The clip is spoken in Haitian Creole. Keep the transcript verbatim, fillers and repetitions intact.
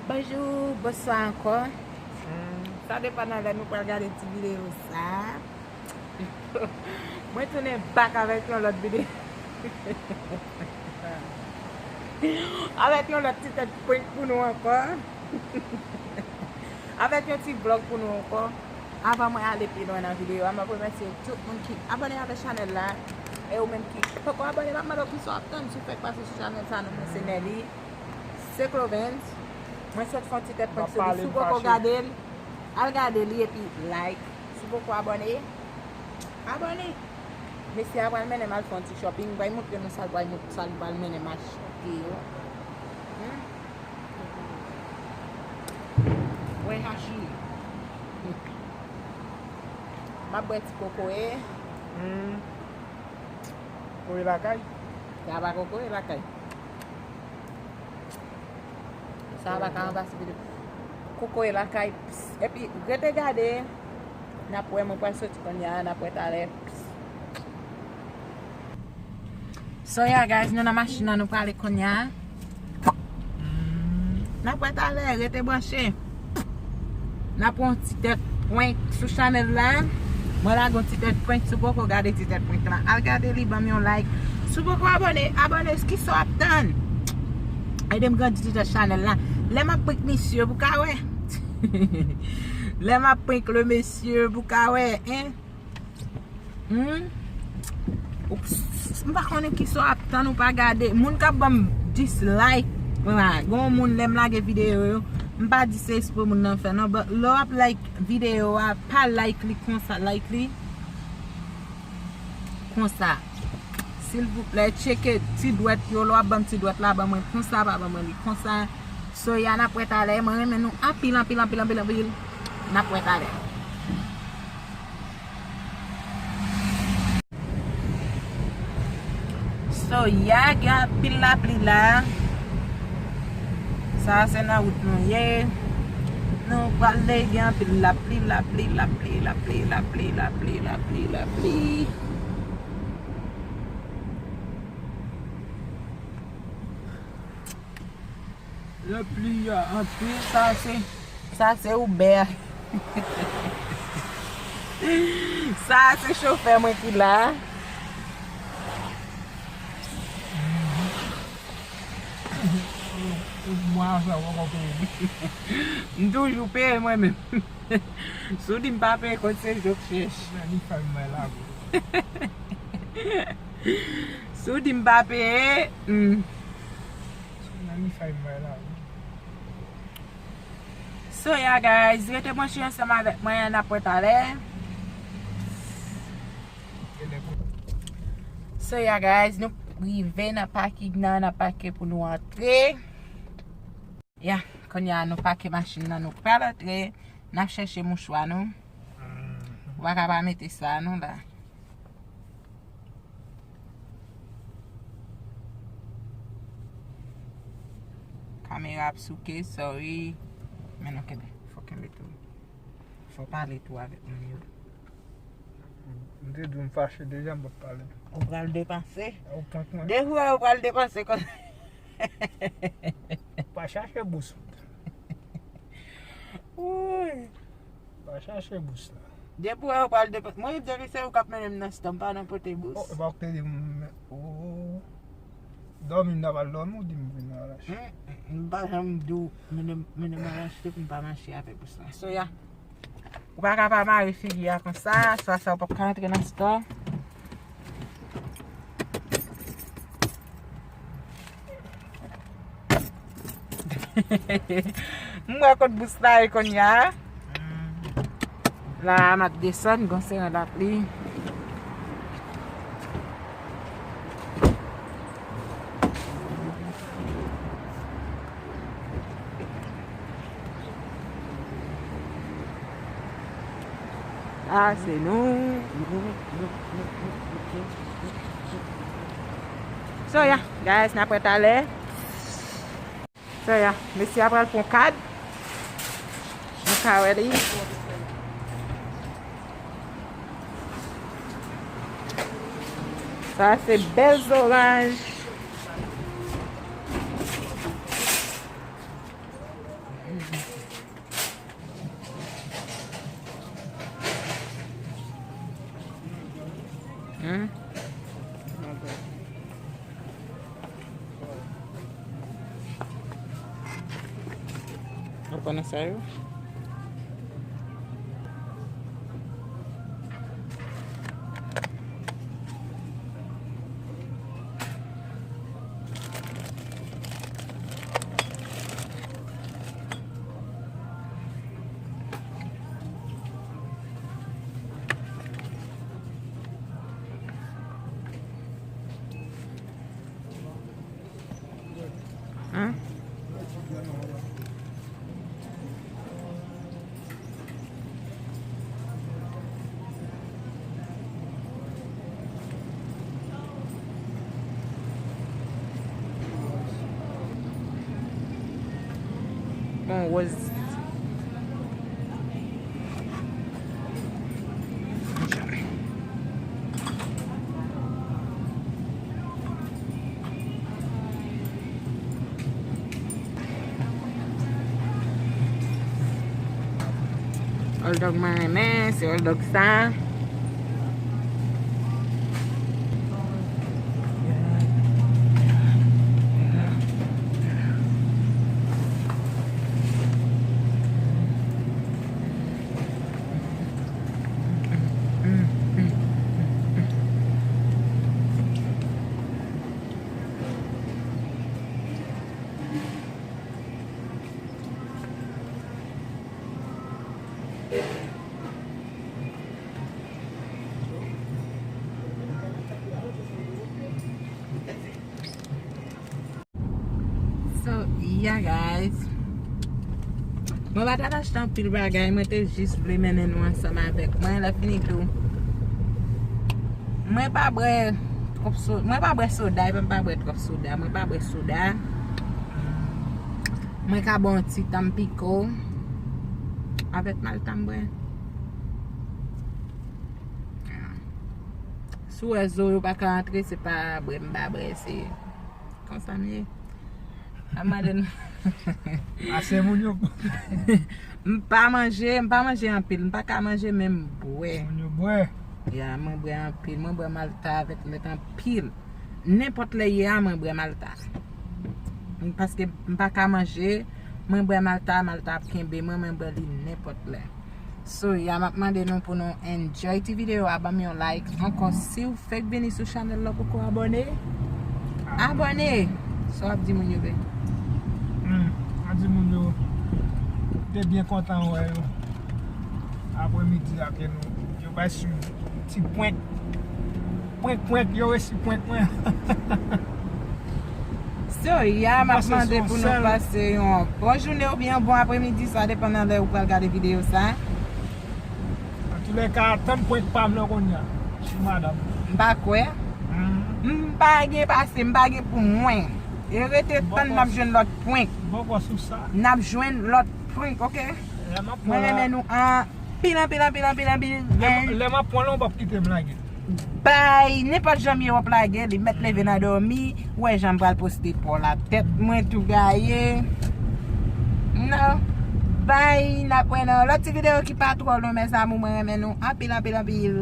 Bonjou, bonswa ankò. Hmm, sa depann nan lè nou pral gade ti videyo sa. Mwen tounen back avèk yon lòt videyo. Avèk yon lòt ti tèt prank pou nou ankò. Avèk yon ti vlòg pou nou ankò. Avan mwen ale pi lwen nan videyo a, m ap remèsye tout moun ki abòne avèk chanèl la. E ou menm ki poko abòne, m ap mande w kisa w ap tann si w fèk pase sou chanèl sa, non mwen se Nelly. Se Clovens. Mwen sot fè yon ti tèt prank sou li. Si w poko gade l, al gade li epi like. Si w poko abòne, abòne. Mesye a pral mennen m al fè yon ti shopping. M pral montre nou sa l pral, sa l pral mennen m achte yo. Hmm? Wè hachi. M ap bwè ti kokoye. Hmm. Kokoye lakay? Sa pa kokoye lakay. Sa pa ka ranplase videyo. Kokoye lakay. Epi, rete gade. N ap wè, mwen pral soti kounye a, n ap wè talè. So, yeah, guys, nou nan machin nan, nou prale kounye a. N ap wè talè, rete branche. N ap wè yon ti tèt prank sou chanèl la. Mwen lage yon ti tèt prank, si w poko gade ti tèt prank la, al gade li, ban m yon like. Si w poko abòne, abòne, kisa w ap tann? Ede m grandi ti tèt chanèl la. Lè m ap prank misye, pou ka wè. Lè m ap prank le mesye, pou ka wè, en. Hmm? Ou, m pa konnen kisa w ap tann ou pa gade. Moun k ap ban m dislike la. Gen yon moun lè m lage videyo yo, m pa di se espre moun nan fè non. But lè w ap like videyo a, pa like li konsa, like li konsa. Silvouplè, tcheke ti dwèt yo. Lè w ap ban m ti dwèt la, ban mwen konsa, pa ban mwen li konsa. So, ya n ap wè talè. Mwen renmen nou anpil, anpil, anpil, anpil, anpil. N ap wè talè. So, ya gen anpil lapli la. Sa se nan wout nou ye. Nou prale, gen anpil lapli, lapli, lapli, lapli, lapli, lapli, lapli, lapli. Lapli a anpil, sa se, sa se Uber. Sa se chofè mwen ki la. Mwen sa poko peye. M toujou peye mwen menm. Si w di m pa peye kont, se jòk chèch. Nan li fè m mwen la. Si w di m pa peye, hmm. Nan li fè m mwen la. So, yeah, guys, rete branche ansanm avèk mwen, n ap wè talè. So, yeah, guys, nou rive nan paking nan, n ap pake pou nou antre. Ya, kounye a nou pake machin nan, nou pral antre, n ap chèche mouchwa nou. Ou pa ka pa mete sa non la. Kamera ap souke, sorry. Men nou kenbe, fò kenbe tou. Fò pale tou avèk moun yo. M te di w m fache deja, m p ap pale. Ou pral depanse? Ou prank mwen. Depi w wè ou pral depanse kon. Pa chache bous. Woy. Pa chache bous la. Depi w wè ou pral depanse. Mwen, depi se ou k ap mennen m nan stan, m pa nan pote bous. Oh, e pa ou k te di m, oh. Dòmi, m ta pral dòmi, ou di m vin nan rache. Hmm, m pa janm di w mennen, mennen m al achte pou m pa mache avèk bous la. So, ya. Ou pa ka pa mare figi a konsa, swa sa ou p ap ka antre nan store. M wè kot bous la ye kounye a. La, m ap desann, gon seren lapli. Sa se nou. So, ya, guys, n ap wè talè. So, ya, mesye a pral pran kad. Nou ka wè li. Sa se bèl zoranj. Pandan sa yo. Hein? Bon, wòz. Hotdog mwen renmen, se hotdog sa. So, yeah, guys. Mwen pa t al achte anpil bagay, mwen te jis vle mennen nou ansanm avèk mwen. Lè fini tou, mwen pa bwè twòp so-, mwen pa bwè soda, epi m pa bwè twòp soda. Mwen pa bwè soda. Mwen ka bwè yon ti Tampico avèk malta m bwè. Si w wè zo yo pa ka antre, se pa bwè m pa bwè, se konsa m ye. A mande nou. Ase moun yo. M pa manje, m pa manje anpil, m pa ka manje, men m bwè. Moun yo bwè. Ya, mwen bwè anpil, mwen bwè malta avèk lèt anpil. Nenpòt lè ye a, mwen bwè malta. Paske m pa ka manje, mwen bwè malta, malta ap kenbe mwen, mwen bwè li nenpòt lè. So, ya, m ap mande nou pou nou enjoy ti videyo a, ban m yon like. Ankò, si w fèk vini sou chanèl la, poko abòne, abòne. Sa w ap di moun yo, be? Hmm, a di moun yo, te byen kontan wè yo. Aprè midi a ke nou, yo bay sou ti prank. Prank, prank, yo resi prank mwen. So, ya, m ap mande pou nou pase yon bon jounen oubyen yon bon aprèmidi, sa depann nan lè ou pral gade videyo sa. Antoulèka, tann prank pa m nan kounye a. Sou madanm. M pa kwè. Hmm. M pa gen pase, m pa gen pou mwen. E rete tann n ap jwenn lòt prank. N ap jwenn lòt prank, oke? Mwen renmen nou an Pil, anpil, anpil, anpil, anpil. Lè m, lè m ap pran l, w p ap kite m lage. Bay, nenpòt jan m ye w ap lage, li mèt leve nan dòmi, w wè jan m pral poste pa w la. Tèt mwen tou gaye. Non. Bay, n ap wè nan lòt ti videyo ki pa twò lon, mes amours, mwen renmen nou anpil, anpil, anpil.